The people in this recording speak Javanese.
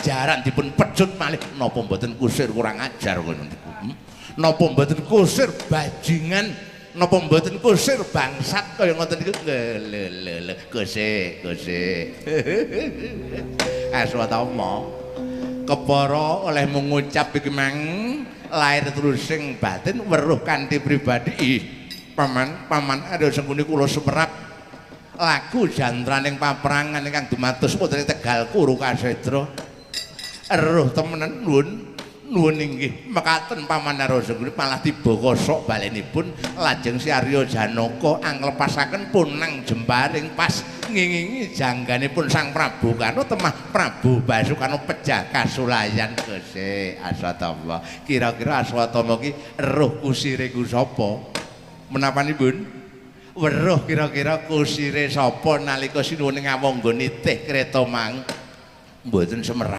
Jaran dipun pecut malih. Napa mboten kusir kurang ajar ngono niku? Napa mboten kusir bajingan? Napa mboten kusir bangsat kaya ngoten niku? Lho lho lho, kusik kusik. Aswatama kepara oleh mengucap iki mang lahir terusing batin weruh kanthi pribadi. Ih, paman, paman Arya Sengkuni kula sumerap lagu jantraning paprangan ingkang dumados wonten Tegal Kuru Kasedra. Eruh temenan nuwun. Nuwun inggih mekaten paman Arya Sengkuni malah tiba kosok balenipun lajeng si Arya Janaka anglepasaken punang jemparing pas ngingingi jangganipun Sang Prabu Karna temah Prabu Basukana pejah kasulayan. Gusti Aswatama, kira-kira Aswatama ki eruh kusire ku sapa? Menapanipun weruh kira-kira kusire sapa nalika sinuwun ngawangga nitih kreta mang mboten semerap.